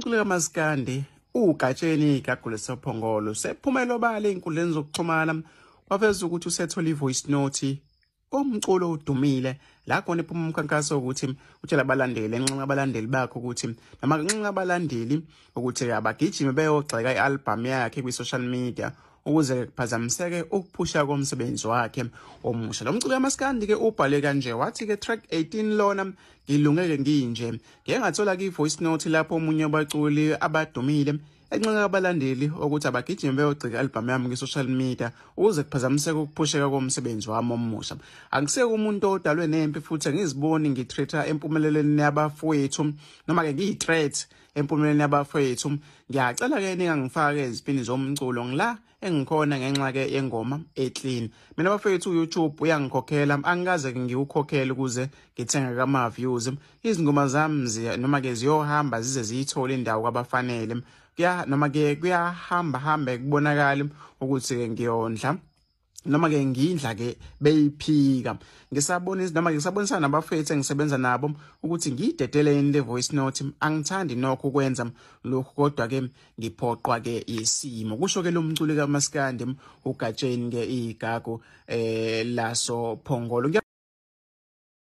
Umculo kaMaskandi uGatsheni Igagu leSophongolo sephumela obala ey'nkundleni zokuxhumana waveza ukuthi usethole i-voice note omculo odumile la khona ephuma umkhankaso ukuthi utshela abalandeli enxenxa abalandeli bakhe ukuthi noma nxenxa abalandeli ukuthi abagijime beyogxeka i-album yakhe kwi-social media ukuze kuphazamiseke ukuphusha komsebenzi wakhe omusha. Lo mculo kaMaskandi ke ubhale kanje wathi ke track 18 lona ngilungeke nginje ngeke ngathola ke voice note lapho omunye wabaculi abadumile encenga abalandeli ukuthi abagijime beyogcika i-album yami kwi-social media ukuze kuphazamiseke ukuphusheka komsebenzi wami omusha. Angiseke umuntu odalwe nempi futhi angiziboni ngithreat empumelelweni yabafowethu noma ke ngiyi-threat empumelelweni yabafowethu. Ngiyacela-ke ningangifaki ezipini zomculo ngila engikhona ngenxa ke yengoma eclean. Mina bafethu uYouTube uyangikhokhela, angikaze ngiwukhokhele ukuze ngithenge kama-views. Izingoma zami noma ke ziyohamba zize ziyithole indawo kwabafanele. Kuya noma ke kuyahamba hambe kubonakala ukuthi ngiyondla noma ke ngindla ke beyiphika. Ngisabonisa noma ngisabonisana nabafethu engisebenza nabo ukuthi ngiyidedele le voice note. Angithandi nokho ukwenza lokhu kodwa ke ngiphoqwa ke isimo, kusho ke lo mculi kaMaskandi uGatsheni ke Igagu laso Phongolo.